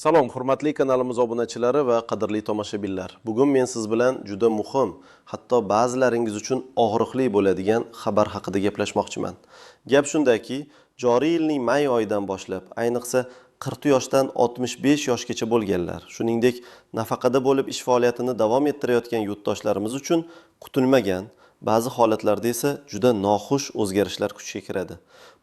Salom, hurmatli kanalimiz obunachilari va qadrli tomoshabinlar. Bugun men siz bilan juda muhim, hatto ba'zilaringiz uchun og'riqli bo'ladigan xabar haqida gaplashmoqchiman. Gap shundaki, joriy yilning may oyidan boshlab, ayniqsa 40 yoshdan 65 yoshgacha bo'lganlar, shuningdek, nafaqada bo'lib ish faoliyatini davom ettirayotgan yurtdoshlarimiz uchun kutilmagan, ba'zi holatlarda esa juda noxush o'zgarishlar kuchga kiradi.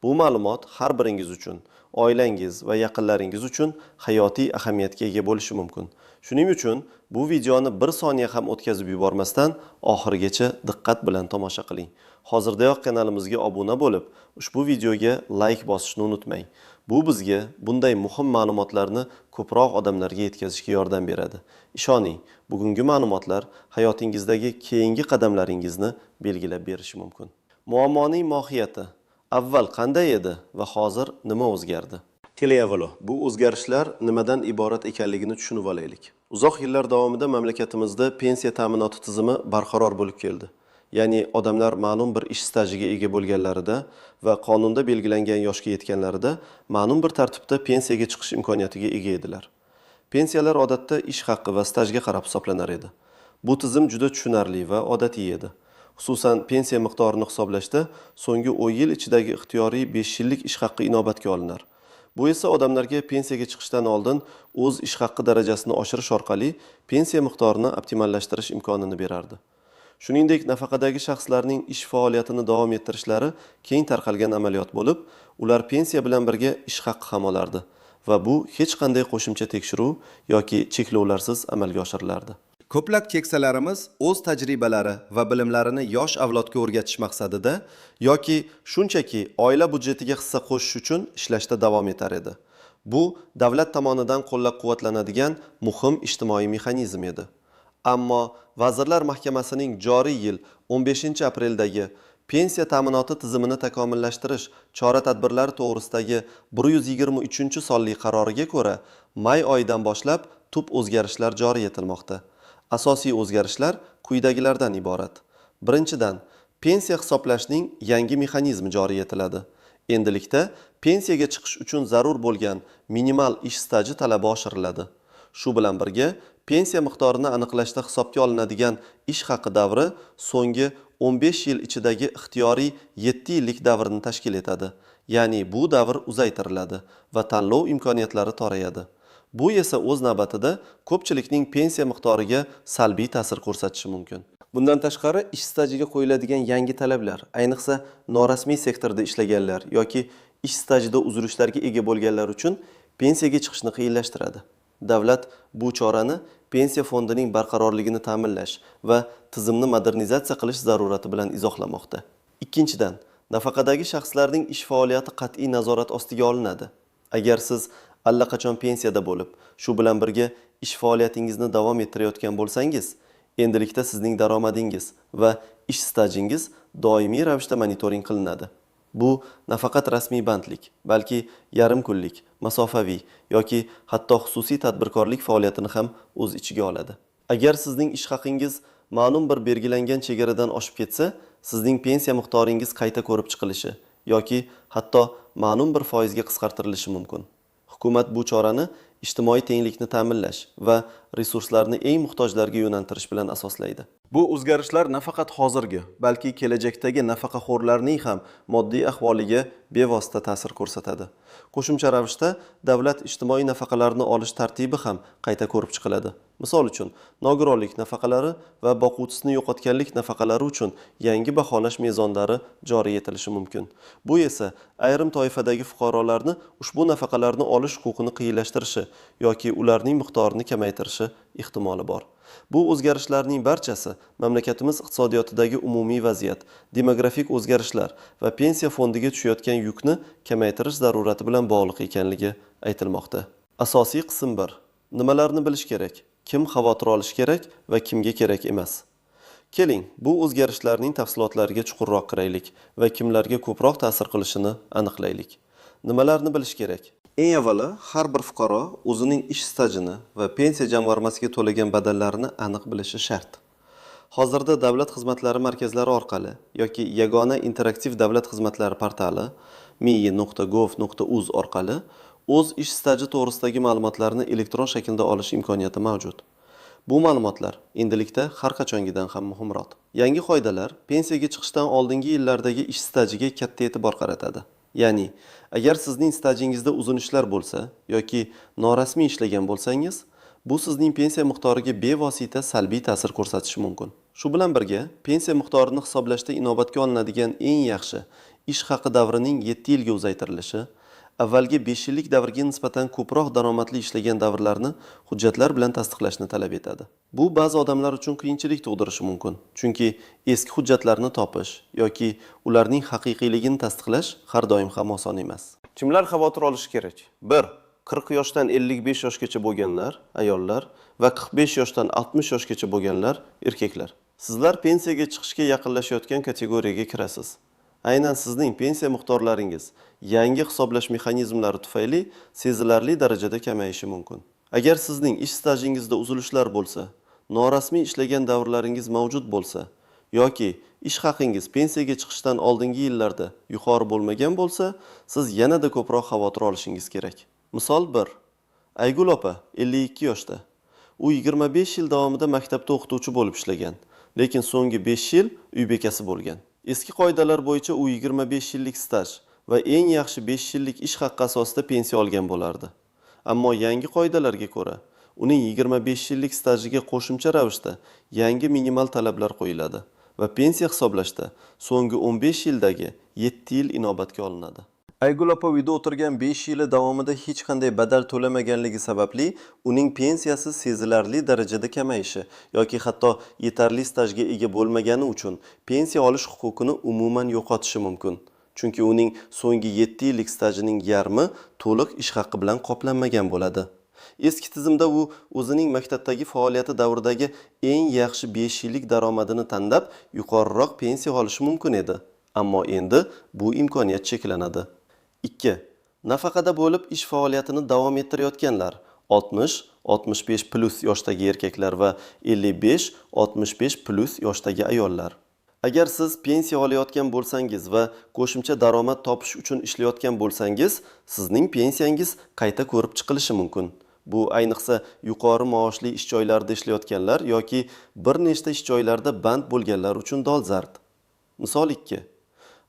Bu ma'lumot har biringiz uchun, oilangiz va yaqinlaringiz uchun hayotiy ahamiyatga ega bo'lishi mumkin. Shuning uchun bu videoni bir soniya ham o'tkazib yubormasdan oxirigacha diqqat bilan tomosha qiling. Hozirdayoq kanalimizga obuna bo'lib, ushbu videoga like bosishni unutmang. Bu bizga bunday muhim ma'lumotlarni ko'proq odamlarga yetkazishga yordam beradi. Ishoning, bugungi ma'lumotlar hayotingizdagi keyingi qadamlaringizni belgilab berishi mumkin. Muammoning mohiyati avval qanday edi va hozir nima o'zgardi? Keling avvalo, bu o'zgarishlar nimadan iborat ekanligini tushunib olaylik. Uzoq yillar davomida mamlakatimizda pensiya ta'minoti tizimi barqaror bo'lib keldi. Ya'ni odamlar ma'lum bir ish stajiga ega bo'lganlarida va qonunda belgilangan yoshga yetganlarida ma'lum bir tartibda pensiyaga chiqish imkoniyatiga ega edilar. Pensiyalar odatda ish haqi va stajga qarab hisoblanar edi. Bu tizim juda tushunarli va odatiy edi. Xususan, pensiya miqdorini hisoblashda so'nggi 10 yil ichidagi ixtiyoriy 5 yillik ish haqi inobatga olinar. Bu esa odamlarga pensiyaga chiqishdan oldin o'z ish haqi darajasini oshirish orqali pensiya miqdorini optimallashtirish imkonini berardi. Shuningdek, nafaqadagi shaxslarning ish faoliyatini davom ettirishlari keng tarqalgan amaliyot bo'lib, ular pensiya bilan birga ish haqi ham olardi va bu hech qanday qo'shimcha tekshiruv yoki cheklovlarsiz amalga oshirilardi. Ko'plab keksalarimiz o'z tajribalari va bilimlarini yosh avlodga o'rgatish maqsadida yoki shunchaki oila budjetiga hissa qo'shish uchun ishlashda davom etar edi. Bu davlat tomonidan qo'llab-quvvatlanadigan muhim ijtimoiy mexanizm edi. Ammo Vazirlar Mahkamasining joriy yil 15-apreldagi pensiya ta'minoti tizimini takomillashtirish chora-tadbirlari to'g'risidagi 123-sonli qaroriga ko'ra, may oyidan boshlab tub o'zgarishlar joriy etilmoqda. Asosiy o'zgarishlar quyidagilardan iborat. Birinchidan, pensiya hisoblashning yangi mexanizmi joriy etiladi. Endilikda pensiyaga chiqish uchun zarur bo'lgan minimal ish staji talabi oshiriladi. Shu bilan birga, pensiya miqdorini aniqlashda hisobga olinadigan ish haqi davri so'nggi 15 yil ichidagi ixtiyoriy 7 yillik davrni tashkil etadi. Ya'ni bu davr uzaytiriladi va tanlov imkoniyatlari torayadi. Bu esa o'z navbatida ko'pchilikning pensiya miqdoriga salbiy ta'sir ko'rsatishi mumkin. Bundan tashqari, ish stajiga qo'yiladigan yangi talablar, ayniqsa norasmiy sektorda ishlaganlar yoki ish stajida uzilishlarga ega bo'lganlar uchun pensiyaga chiqishni qiyinlashtiradi. Davlat bu chorani pensiya fondining barqarorligini ta'minlash va tizimni modernizatsiya qilish zarurati bilan izohlamoqda. Ikkinchidan, nafaqadagi shaxslarning ish faoliyati qat'iy nazorat ostiga olinadi. Agar siz allaqachon pensiyada bo'lib, shu bilan birga ish faoliyatingizni davom ettirayotgan bo'lsangiz, endilikda sizning daromadingiz va ish stajingiz doimiy ravishda monitoring qilinadi. Bu nafaqat rasmiy bandlik, balki yarim kunlik, masofaviy yoki hatto xususiy tadbirkorlik faoliyatini ham o'z ichiga oladi. Agar sizning ish haqingiz ma'lum bir belgilangan chegaradan oshib ketsa, sizning pensiya miqdoringiz qayta ko'rib chiqilishi yoki hatto ma'lum bir foizga qisqartirilishi mumkin. Hukumat bu chorani ijtimoiy tenglikni ta'minlash va resurslarni eng muhtojlarga yo'naltirish bilan asoslaydi. Bu o'zgarishlar nafaqat hozirgi, balki kelajakdagi nafaqaxo'rlarning ham moddiy ahvoliga bevosita ta'sir ko'rsatadi. Qo'shimcha ravishda davlat ijtimoiy nafaqalarni olish tartibi ham qayta ko'rib chiqiladi. Misol uchun, nogironlik nafaqalari va boquvchisini yo'qotganlik nafaqalari uchun yangi baholash mezonlari joriy etilishi mumkin. Bu esa ayrim toifadagi fuqarolarni ushbu nafaqalarni olish huquqini qiyinlashtirishi yoki ularning miqdorini kamaytirishi ehtimoli bor. Bu o'zgarishlarning barchasi mamlakatimiz iqtisodiyotidagi umumiy vaziyat, demografik o'zgarishlar va pensiya fondiga tushayotgan yukni kamaytirish zarurati bilan bog'liq ekanligi aytilmoqda. Asosiy qism 1. Nimalarni bilish kerak? Kim xavotir olish kerak va kimga kerak emas? Keling, bu o'zgarishlarning tafsilotlariga chuqurroq kiraylik va kimlarga ko'proq ta'sir qilishini aniqlaylik. Nimalarni bilish kerak? Eng avvalo, har bir fuqaro o'zining ish stajini va pensiya jamg'armasiga to'lagan badallarini aniq bilishi shart. Hozirda davlat xizmatlari markazlari orqali yoki yagona interaktiv davlat xizmatlari portali mii.gov.uz orqali o'z ish staji to'g'risidagi ma'lumotlarni elektron shaklda olish imkoniyati mavjud. Bu ma'lumotlar endilikda har qachongidan ham muhimroq. Yangi qoidalar pensiyaga chiqishdan oldingi yillardagi ish stajiga katta e'tibor qaratadi. Ya'ni, agar sizning stajingizda uzilishlar bo'lsa yoki norasmiy ishlagan bo'lsangiz, bu sizning pensiya miqdoriga bevosita salbiy ta'sir ko'rsatishi mumkin. Shu bilan birga, pensiya miqdorini hisoblashda inobatga olinadigan eng yaxshi ish haqi davrining 7 yilga uzaytirilishi, avvalgi 5 yillik davrga nisbatan ko'proq daromadli ishlagan davrlarni hujjatlar bilan tasdiqlashni talab etadi. Bu ba'zi odamlar uchun qiyinchilik tug'dirishi mumkin, chunki eski hujjatlarni topish yoki ularning haqiqiyligini tasdiqlash har doim ham oson emas. Kimlar xavotir olishi kerak? 1. 40 yoshdan 55 yoshgacha bo'lganlar, ayollar va 45 yoshdan 60 yoshgacha bo'lganlar, erkaklar. Sizlar pensiyaga chiqishga yaqinlashayotgan kategoriyaga kirasiz. Aynan sizning pensiya miqdorlaringiz yangi hisoblash mexanizmlari tufayli sezilarli darajada kamayishi mumkin. Agar sizning ish stajingizda uzilishlar bo'lsa, norasmiy ishlagan davrlaringiz mavjud bo'lsa yoki ish haqingiz pensiyaga chiqishdan oldingi yillarda yuqori bo'lmagan bo'lsa, siz yanada ko'proq xavotir olishingiz kerak. Misol 1. Aygul opa 52 yoshda. U 25 yil davomida maktabda o'qituvchi bo'lib ishlagan, lekin so'nggi 5 yil uy bekasi bo'lgan. Eski qoidalar bo'yicha u 25 yillik staj va eng yaxshi 5 yillik ish haqqi asosida pensiya olgan bo'lardi. Ammo yangi qoidalarga ko'ra, uning 25 yillik stajiga qo'shimcha ravishda yangi minimal talablar qo'yiladi va pensiya hisoblashda so'nggi 15 yildagi 7 yil inobatga olinadi. Aygul opa uyda o'tirgan 5 yili davomida hech qanday badal to'lamaganligi sababli uning pensiyasi sezilarli darajada kamayishi yoki hatto yetarli stajga ega bo'lmagani uchun pensiya olish huquqini umuman yo'qotishi mumkin. Chunki uning so'nggi 7 yillik stajining yarmi to'liq ish haqqi bilan qoplanmagan bo'ladi. Eski tizimda u o'zining maktabdagi faoliyati davridagi eng yaxshi 5 yillik daromadini tanlab yuqoriroq pensiya olishi mumkin edi. Ammo endi bu imkoniyat cheklanadi. 2. Nafaqada bo'lib ish faoliyatini davom ettirayotganlar 60-65 plus yoshdagi erkaklar va 55-65 plus yoshdagi ayollar. Agar siz pensiya olayotgan bo'lsangiz va qo'shimcha daromad topish uchun ishlayotgan bo'lsangiz, sizning pensiyangiz qayta ko'rib chiqilishi mumkin. Bu ayniqsa yuqori maoshli ish joylarida ishlayotganlar yoki bir nechta ish joylarida band bo'lganlar uchun dolzarb. Misol 2.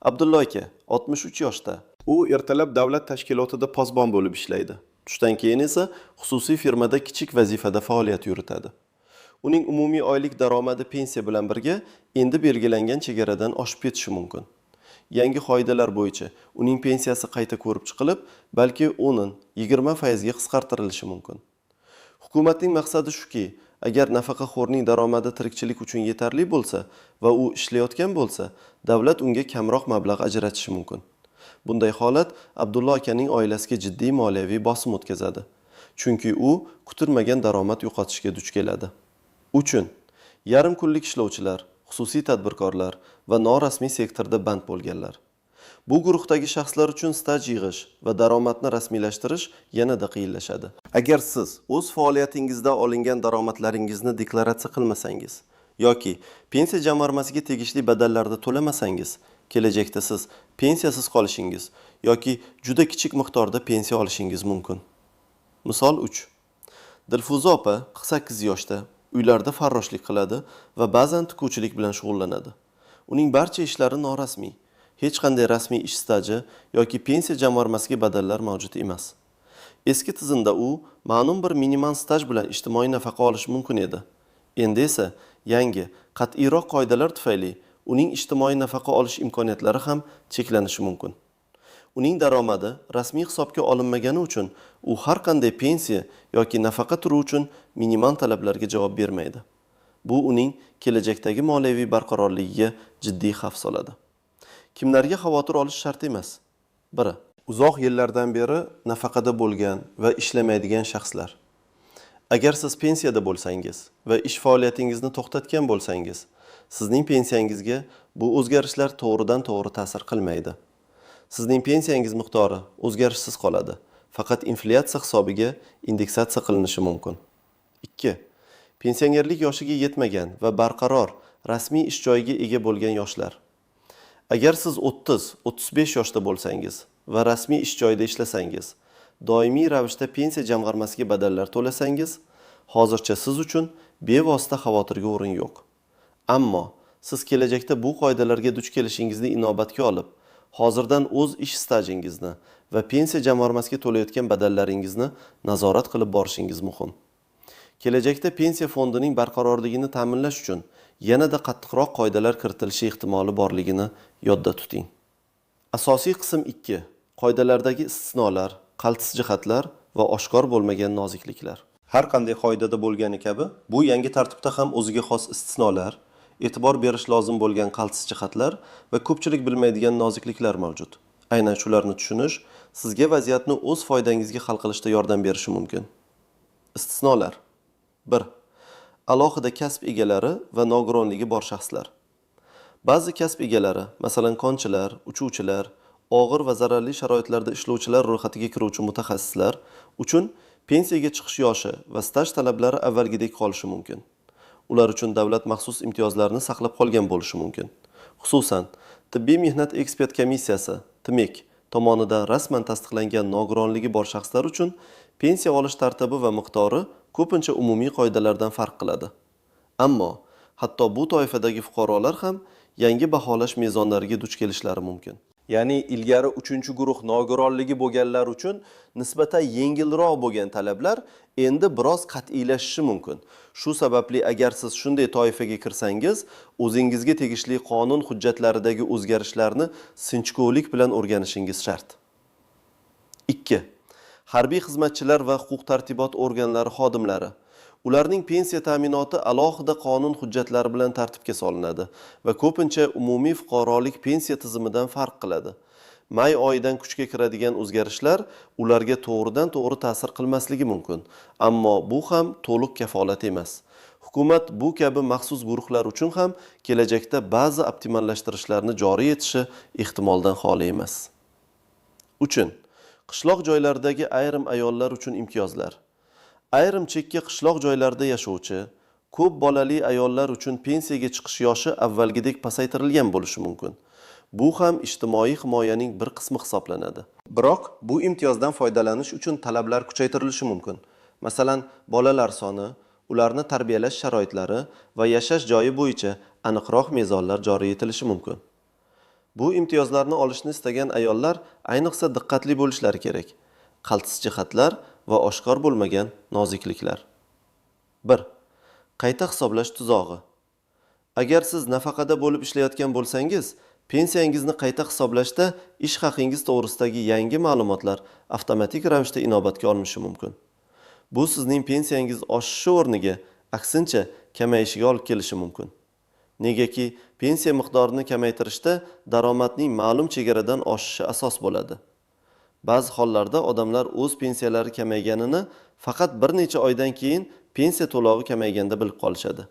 Abdulla aka 63 yoshda. U ertalab davlat tashkilotida posbon bo'lib ishlaydi. Tushdan keyin esa xususiy firmada kichik vazifada faoliyat yuritadi. Uning umumiy oylik daromadi pensiya bilan birga endi belgilangan chegaradan oshib ketishi mumkin. Yangi qoidalar bo'yicha uning pensiyasi qayta ko'rib chiqilib, balki 10-20% ga qisqartirilishi mumkin. Hukumatning maqsadi shuki, agar nafaqaxo'rning daromadi tirikchilik uchun yetarli bo'lsa va u ishlayotgan bo'lsa, davlat unga kamroq mablag' ajratishi mumkin. Bunday holat Abdulla akaning oilasiga jiddiy moliyaviy bosim o'tkazadi. Chunki u kutilmagan daromad yo'qotishga duch keladi. 3. Yarim kunlik ishlovchilar, xususiy tadbirkorlar va norasmiy sektorda band bo'lganlar. Bu guruhdagi shaxslar uchun staj yig'ish va daromadni rasmiylashtirish yanada qiyinlashadi. Agar siz o'z faoliyatingizda olingan daromadlaringizni deklaratsiya qilmasangiz yoki pensiya jamg'armasiga tegishli badallarni to'lamasangiz, kelajakda siz pensiyasiz qolishingiz yoki juda kichik miqdorda pensiya olishingiz mumkin. Misol 3. Dilfuza opa 48 yoshda, uylarda farroshlik qiladi va ba'zan tikuvchilik bilan shug'ullanadi. Uning barcha ishlari norasmiy. Hech qanday rasmiy ish staji yoki pensiya jamg'armasiga badallar mavjud emas. Eski tizimda u ma'lum bir minimal staj bilan ijtimoiy nafaqa olishi mumkin edi. Endi esa yangi, qat'iyroq qoidalar tufayli uning ijtimoiy nafaqa olish imkoniyatlari ham cheklanishi mumkin. Uning daromadi rasmiy hisobga olinmagani uchun u har qanday pensiya yoki nafaqa turi uchun minimal talablarga javob bermaydi. Bu uning kelajakdagi moliyaviy barqarorligiga jiddiy xavf soladi. Kimlarga xavotir olish shart emas? 1. Uzoq yillardan beri nafaqada bo'lgan va ishlamaydigan shaxslar. Agar siz pensiyada bo'lsangiz va ish faoliyatingizni to'xtatgan bo'lsangiz, sizning pensiyangizga bu o'zgarishlar to'g'ridan to'g'ri ta'sir qilmaydi. Sizning pensiyangiz miqdori o'zgarishsiz qoladi, faqat inflyatsiya hisobiga indeksatsiya qilinishi mumkin. 2. Pensionerlik yoshiga yetmagan va barqaror rasmiy ish joyiga ega bo'lgan yoshlar. Agar siz 30-35 yoshda bo'lsangiz va rasmiy ish joyida ishlasangiz, doimiy ravishda Pensiya jamg'armasiga badallar to'lasangiz, hozircha siz uchun bevosita xavotirga o'rin yo'q. Ammo, siz kelajakda bu qoidalarga duch kelishingizni inobatga olib, hozirdan o'z ish stajingizni va Pensiya jamg'armasiga to'layotgan badallaringizni nazorat qilib borishingiz muhim. Kelajakda Pensiya fondining barqarorligini ta'minlash uchun yanada qattiqroq qoidalar kiritilishi ehtimoli borligini yodda tuting. Asosiy qism 2. Qoidalardagi istisnolar, qaltis jihatlar va oshkor bo'lmagan nozikliklar. Har qanday qoidada bo'lgani kabi, bu yangi tartibda ham o'ziga xos istisnolar, e'tibor berish lozim bo'lgan qaltis jihatlar va ko'pchilik bilmaydigan nozikliklar mavjud. Aynan shularni tushunish sizga vaziyatni o'z foydangizga hal qilishda yordam berishi mumkin. Istisnolar. 1. Alohida kasb egalari va nogironligi bor shaxslar. Ba'zi kasb egalari, masalan, konchilar, uchuvchilar, og'ir va zararli sharoitlarda ishlovchilar ro'yxatiga kiruvchi mutaxassislar uchun pensiyaga chiqish yoshi va staj talablari avvalgidek qolishi mumkin. Ular uchun davlat maxsus imtiyozlarni saqlab qolgan bo'lishi mumkin. Xususan, Tibbiy mehnat ekspert komissiyasi, TMEK tomonidan rasman tasdiqlangan nogironligi bor shaxslar uchun pensiya olish tartibi va miqdori ko'pincha umumiy qoidalardan farq qiladi. Ammo hatto bu toifadagi fuqarolar ham yangi baholash mezonlariga duch kelishlari mumkin. Ya'ni ilgari 3-guruh nogironligi bo'lganlar uchun nisbatan yengilroq bo'lgan talablar endi biroz qat'iylashishi mumkin. Shu sababli agar siz shunday toifaga kirsangiz, o'zingizga tegishli qonun hujjatlaridagi o'zgarishlarni sinchkovlik bilan o'rganishingiz shart. 2. Harbiy xizmatchilar va huquq-tartibot organlari xodimlari. Ularning pensiya ta'minoti alohida qonun hujjatlari bilan tartibga solinadi va ko'pincha umumiy fuqarolik pensiya tizimidan farq qiladi. May oyidan kuchga kiradigan o'zgarishlar ularga to'g'ridan-to'g'ri ta'sir qilmasligi mumkin, ammo bu ham to'liq kafolat emas. Hukumat bu kabi maxsus guruhlar uchun ham kelajakda ba'zi optimallashtirishlarni joriy etishi ehtimoldan xoli emas. 3. Qishloq joylaridagi ayrim ayollar uchun imtiyozlar. Ayrim chekka qishloq joylarida yashovchi, ko'p bolali ayollar uchun pensiyaga chiqish yoshi avvalgidek pasaytirilgan bo'lishi mumkin. Bu ham ijtimoiy himoyaning bir qismi hisoblanadi. Biroq bu imtiyozdan foydalanish uchun talablar kuchaytirilishi mumkin. Masalan, bolalar soni, ularni tarbiyalash sharoitlari va yashash joyi bo'yicha aniqroq mezonlar joriy etilishi mumkin. Bu imtiyozlarni olishni istagan ayollar ayniqsa diqqatli bo'lishlari kerak. Qaltis jihatlar va oshkor bo'lmagan nozikliklar. 1. Qayta hisoblash tuzog'i. Agar siz nafaqada bo'lib ishlayotgan bo'lsangiz, pensiyangizni qayta hisoblashda ish haqingiz to'g'risidagi yangi ma'lumotlar avtomatik ravishda inobatga olinishi mumkin. Bu sizning pensiyangiz oshishi o'rniga aksincha kamayishiga olib kelishi mumkin. Negaki pensiya miqdorini kamaytirishda daromadning ma'lum chegaradan oshishi asos bo'ladi. Ba'zi hollarda odamlar o'z pensiyalari kamayganini faqat bir necha oydan keyin pensiya to'lovi kamayganda bilib qolishadi.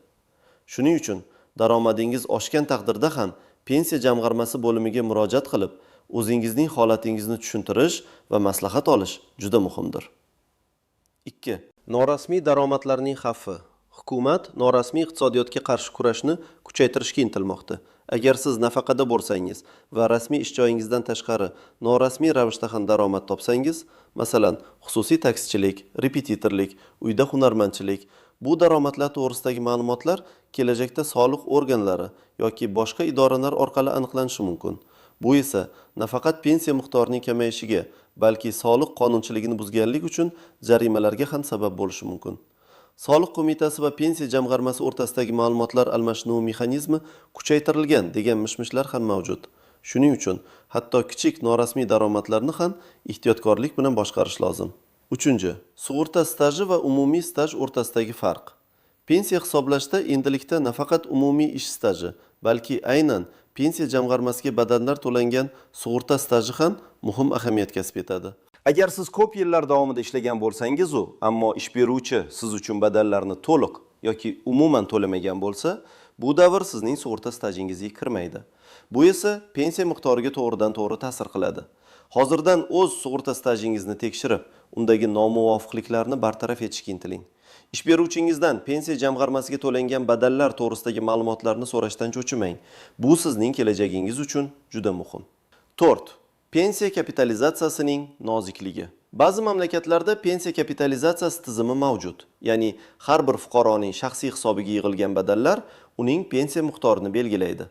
Shuning uchun daromadingiz oshgan taqdirda ham pensiya jamg'armasi bo'limiga murojaat qilib, o'zingizning holatingizni tushuntirish va maslahat olish juda muhimdir. 2. Norasmiy daromadlarning xavfi. Hukumat norasmiy iqtisodiyotga qarshi kurashni kuchaytirishga intilmoqda. Agar siz nafaqada bo'lsangiz va rasmiy ish joyingizdan tashqari norasmiy ravishda ham daromad topsangiz, masalan, xususiy taksichilik, repetitorlik, uyda hunarmandchilik, bu daromadlar to'g'risidagi ma'lumotlar kelajakda soliq organlari yoki boshqa idoralar orqali aniqlanishi mumkin. Bu esa nafaqat pensiya miqdorining kamayishiga, balki soliq qonunchiligini buzganlik uchun jarimalarga ham sabab bo'lishi mumkin. Soliq qo'mitasi va pensiya jamg'armasi o'rtasidagi ma'lumotlar almashinuvi mexanizmi kuchaytirilgan degan mishmishlar ham mavjud. Shuning uchun hatto kichik norasmiy daromadlarni ham ehtiyotkorlik bilan boshqarish lozim. 3. Sug'urta staji va umumiy staj o'rtasidagi farq. Pensiya hisoblashda endilikda nafaqat umumiy ish staji, balki aynan pensiya jamg'armasiga badallar to'langan sug'urta staji ham muhim ahamiyat kasb etadi. Agar siz ko'p yillar davomida ishlagan bo'lsangiz u, ammo ish beruvchi siz uchun badallarni to'liq yoki umuman to'lamagan bo'lsa, bu davr sizning sug'urta stajingizga kirmaydi. Bu esa pensiya miqdoriga to'g'ridan-to'g'ri ta'sir qiladi. Hozirdan o'z sug'urta stajingizni tekshirib, undagi nomuvofiqliklarni bartaraf etishga intiling. Ish beruvchingizdan pensiya jamg'armasiga to'langan badallar to'g'risidagi ma'lumotlarni so'rashdan cho'chimang. Bu sizning kelajagingiz uchun juda muhim. 4. Pensiya kapitalizatsiyasining nozikligi. Ba'zi mamlakatlarda pensiya kapitalizatsiyasi tizimi mavjud, ya'ni har bir fuqaroning shaxsiy hisobiga yig'ilgan badallar uning pensiya miqdorini belgilaydi.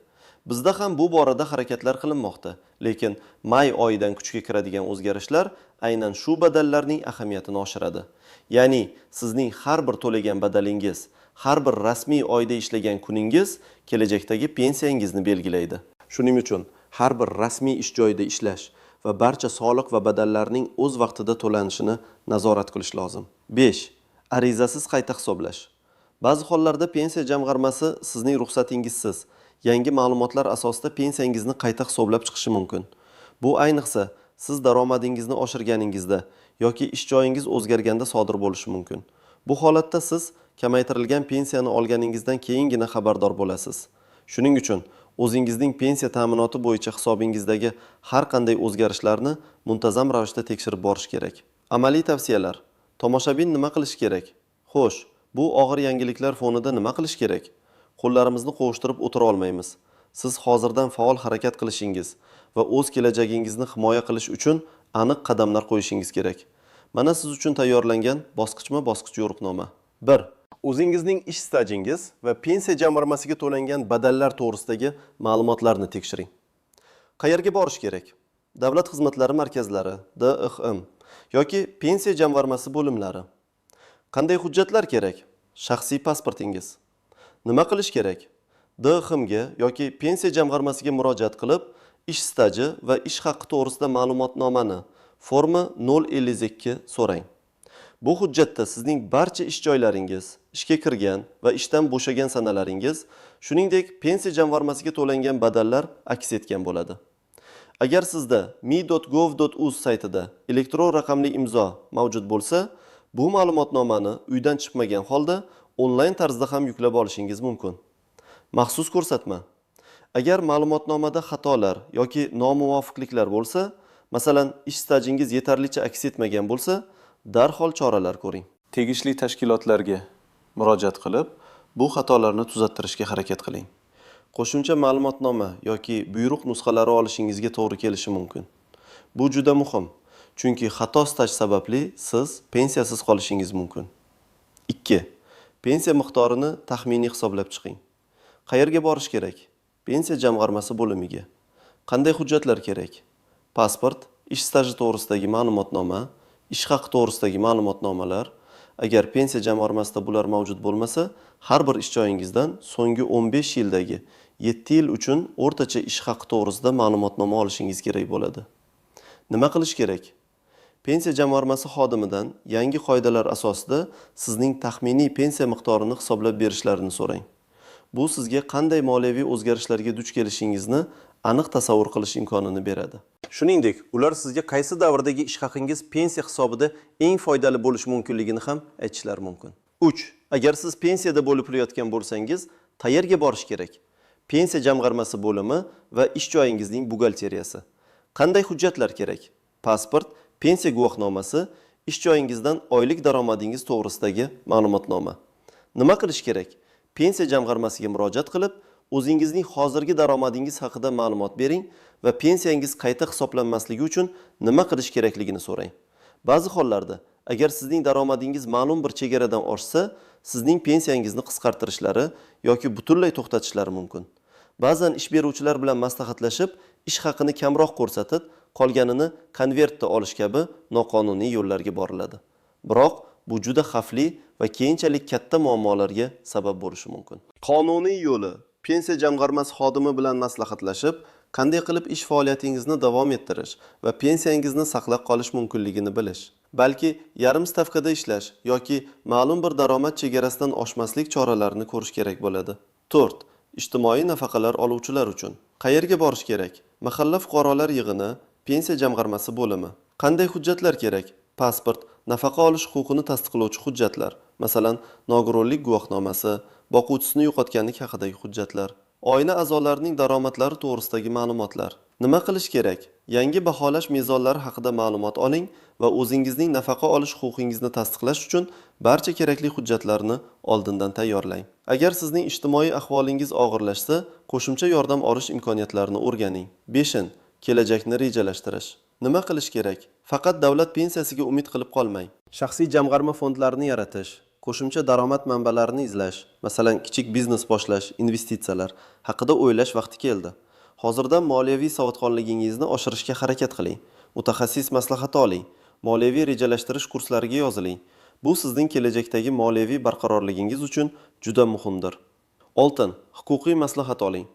Bizda ham bu borada harakatlar qilinmoqda, lekin may oyidan kuchga kiradigan o'zgarishlar aynan shu badallarning ahamiyatini oshiradi. Ya'ni sizning har bir to'lagan badalingiz, har bir rasmiy oyda ishlagan kuningiz kelajakdagi pensiyangizni belgilaydi. Shuning uchun har bir rasmiy ish joyida ishlash va barcha soliq va badallarning o'z vaqtida to'lanishini nazorat qilish lozim. 5. Arizasiz qayta hisoblash. Ba'zi hollarda pensiya jamg'armasi sizning ruxsatingizsiz yangi ma'lumotlar asosida pensiyangizni qayta hisoblab chiqishi mumkin. Bu ayniqsa siz daromadingizni oshirganingizda yoki ish joyingiz o'zgarganda sodir bo'lishi mumkin. Bu holatda siz kamaytirilgan pensiyani olganingizdan keyingina xabardor bo'lasiz. Shuning uchun o'zingizning pensiya ta'minoti bo'yicha hisobingizdagi har qanday o'zgarishlarni muntazam ravishda tekshirib borish kerak. Amaliy tavsiyalar. Tomoshabin nima qilish kerak? Xo'sh, bu og'ir yangiliklar fonida nima qilish kerak? Qo'llarimizni qovushtirib o'tira olmaymiz. Siz hozirdan faol harakat qilishingiz va o'z kelajagingizni himoya qilish uchun aniq qadamlar qo'yishingiz kerak. Mana siz uchun tayyorlangan bosqichma-bosqich yo'riqnoma. 1. O'zingizning ish stajingiz va pensiya jamg'armasiga to'langan badallar to'g'risidagi ma'lumotlarni tekshiring. Qayerga borish kerak? Davlat xizmatlari markazlari, DXM yoki pensiya jamg'armasi bo'limlari. Qanday hujjatlar kerak? Shaxsiy pasportingiz. Nima qilish kerak? DXMga yoki pensiya jamg'armasiga murojaat qilib, ish staji va ish haqi to'g'risida ma'lumotnomani forma 052 so'rang. Bu hujjatda sizning barcha ish joylaringiz, ishga kirgan va ishdan bo'shagan sanalaringiz, shuningdek pensiya jamg'armasiga to'langan badallar aks etgan bo'ladi. Agar sizda me.gov.uz saytida elektron raqamli imzo mavjud bo'lsa, bu ma'lumotnomani uydan chiqmagan holda onlayn tarzda ham yuklab olishingiz mumkin. Maxsus ko'rsatma. Agar ma'lumotnomada xatolar yoki nomuvofiqliklar bo'lsa, masalan, ish stajingiz yetarlicha aks etmagan bo'lsa, darhol choralar ko'ring. Tegishli tashkilotlarga murojaat qilib, bu xatolarni tuzattirishga harakat qiling. Qo'shimcha ma'lumotnoma yoki buyruq nusxalari olishingizga to'g'ri kelishi mumkin. Bu juda muhim, chunki xato staj sababli siz pensiyasiz qolishingiz mumkin. 2. Pensiya miqdorini taxminiy hisoblab chiqing. Qayerga borish kerak? Pensiya jamg'armasi bo'limiga. Qanday hujjatlar kerak? Pasport, ish staji to'g'risidagi ma'lumotnoma, ish haqi to'g'risidagi ma'lumotnomalar. Agar pensiya jamg'armasida bular mavjud bo'lmasa, har bir ish joyingizdan so'nggi 15 yildagi 7 yil uchun o'rtacha ish haqi to'g'risida ma'lumotnoma olishingiz kerak bo'ladi. Nima qilish kerak? Pensiya jamg'armasi xodimidan yangi qoidalar asosida sizning taxminiy pensiya miqdorini hisoblab berishlarini so'rang. Bu sizga qanday moliyaviy o'zgarishlarga duch kelishingizni aniq tasavvur qilish imkonini beradi. Shuningdek, ular sizga qaysi davrdagi ish haqingiz pensiya hisobida eng foydali bo'lishi mumkinligini ham aytishlari mumkin. 3. Agar siz pensiyada bo'lib turayotgan bo'lsangiz, qayerga borish kerak? Pensiya jamg'armasi bo'limi va ish joyingizning buxgalteriyasi. Qanday hujjatlar kerak? Pasport, pensiya guvohnomasi, ish joyingizdan oylik daromadingiz to'g'risidagi ma'lumotnoma. Nima qilish kerak? Pensiya jamg'armasiga murojaat qilib, o'zingizning hozirgi daromadingiz haqida ma'lumot bering va pensiyangiz qayta hisoblanmasligi uchun nima qilish kerakligini so'rang. Ba'zi hollarda, agar sizning daromadingiz ma'lum bir chegaradan oshsa, sizning pensiyangizni qisqartirishlari yoki butunlay to'xtatishlari mumkin. Ba'zan ish beruvchilar bilan maslahatlashib, ish haqini kamroq ko'rsatib, qolganini konvertda olish kabi noqonuniy yo'llarga boriladi. Biroq bu juda xavfli va keyinchalik katta muammolarga sabab bo'lishi mumkin. Qonuniy yo'li: pensiya jamg'armasi xodimi bilan maslahatlashib, qanday qilib ish faoliyatingizni davom ettirish va pensiyangizni saqlab qolish mumkinligini bilish. Balki yarim stavkada ishlash yoki ma'lum bir daromad chegarasidan oshmaslik choralarini ko'rish kerak bo'ladi. 4. Ijtimoiy nafaqalar oluvchilar uchun. Qayerga borish kerak? Mahalla fuqarolar yig'ini, pensiya jamg'armasi bo'limi. Qanday hujjatlar kerak? Pasport, nafaqa olish huquqini tasdiqlovchi hujjatlar, masalan, nogironlik guvohnomasi, boquvchisini yo'qotganlik haqidagi hujjatlar, oila a'zolarining daromadlari to'g'risidagi ma'lumotlar. Nima qilish kerak? Yangi baholash mezonlari haqida ma'lumot oling va o'zingizning nafaqa olish huquqingizni tasdiqlash uchun barcha kerakli hujjatlarni oldindan tayyorlang. Agar sizning ijtimoiy ahvolingiz og'irlashsa, qo'shimcha yordam olish imkoniyatlarini o'rganing. 5. Kelajakni rejalashtirish. Nima qilish kerak? Faqat davlat pensiyasiga umid qilib qolmang. Shaxsiy jamg'arma fondlarini yaratish, qo'shimcha daromad manbalarini izlash, masalan, kichik biznes boshlash, investitsiyalar, haqida o'ylash vaqti keldi. Hozirdan moliyaviy savodxonligingizni oshirishga harakat qiling. Mutaxassis maslahati oling, moliyaviy rejalashtirish kurslariga yoziling. Bu sizning kelajakdagi moliyaviy barqarorligingiz uchun juda muhimdir. Oltin, huquqiy maslahat oling.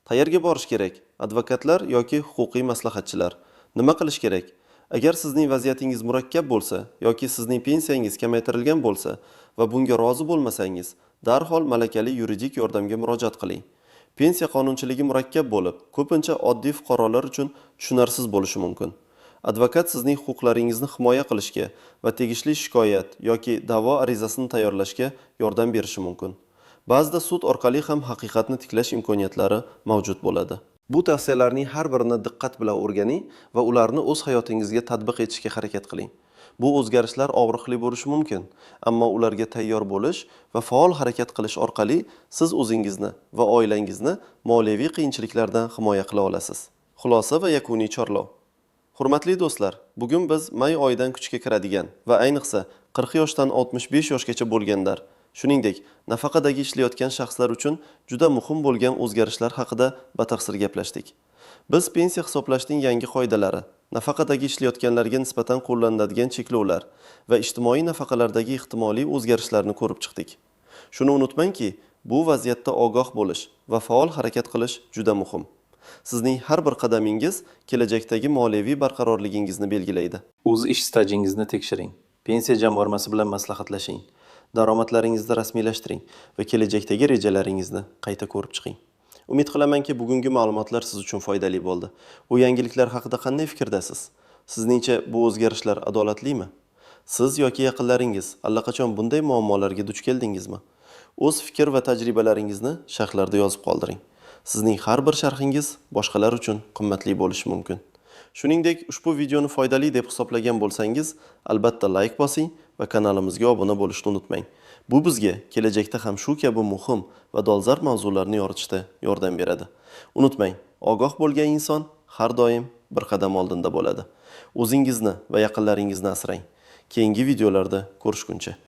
Qayerga borish kerak? Advokatlar yoki huquqiy maslahatchilar. Nima qilish kerak? Agar sizning vaziyatingiz murakkab bo'lsa yoki sizning pensiyangiz kamaytirilgan bo'lsa va bunga rozi bo'lmasangiz, darhol malakali yuridik yordamga murojaat qiling. Pensiya qonunchiligi murakkab bo'lib, ko'pincha oddiy fuqarolar uchun tushunarsiz bo'lishi mumkin. Advokat sizning huquqlaringizni himoya qilishga va tegishli shikoyat yoki da'vo arizasini tayyorlashga yordam berishi mumkin. Ba'zida sud orqali ham haqiqatni tiklash imkoniyatlari mavjud bo'ladi. Bu tavsiyalarning har birini diqqat bilan o'rganing va ularni o'z hayotingizga tatbiq etishga harakat qiling. Bu o'zgarishlar og'riqli bo'lishi mumkin, ammo ularga tayyor bo'lish va faol harakat qilish orqali siz o'zingizni va oilangizni moliyaviy qiyinchiliklardan himoya qila olasiz. Xulosa va yakuniy chorlov. Hurmatli do'stlar, bugun biz may oyidan kuchga kiradigan va ayniqsa 40 yoshdan 65 yoshgacha bo'lganlar, shuningdek, nafaqadagi ishlayotgan shaxslar uchun juda muhim bo'lgan o'zgarishlar haqida batafsil gaplashdik. Biz pensiya hisoblashning yangi qoidalari, nafaqadagi ishlayotganlarga nisbatan qo'llaniladigan cheklovlar va ijtimoiy nafaqalardagi ehtimoliy o'zgarishlarni ko'rib chiqdik. Shuni unutmangki, bu vaziyatda ogoh bo'lish va faol harakat qilish juda muhim. Sizning har bir qadamingiz kelajakdagi moliyaviy barqarorligingizni belgilaydi. O'z ish stajingizni tekshiring. Pensiya jamg'armasi bilan maslahatlashing. Daromadlaringizni rasmiylashtiring va kelajakdagi rejalaringizni qayta ko'rib chiqing. Umid qilamanki, bugungi ma'lumotlar siz uchun foydali bo'ldi. Bu yangiliklar haqida qanday fikrdasiz? Sizningcha bu o'zgarishlar adolatlimi? Siz yoki yaqinlaringiz allaqachon bunday muammolarga duch keldingizmi? O'z fikr va tajribalaringizni sharhlarda yozib qoldiring. Sizning har bir sharhingiz boshqalar uchun qimmatli bo'lishi mumkin. Shuningdek, ushbu videoni foydali deb hisoblagan bo'lsangiz, albatta like bosing va kanalimizga obuna bo'lishni unutmang. Bu bizga kelajakda ham shu kabi muhim va dolzarb mavzularni yoritishda yordam beradi. Unutmang, ogoh bo'lgan inson har doim bir qadam oldinda bo'ladi. O'zingizni va yaqinlaringizni asrang. Keyingi videolarda ko'rishguncha.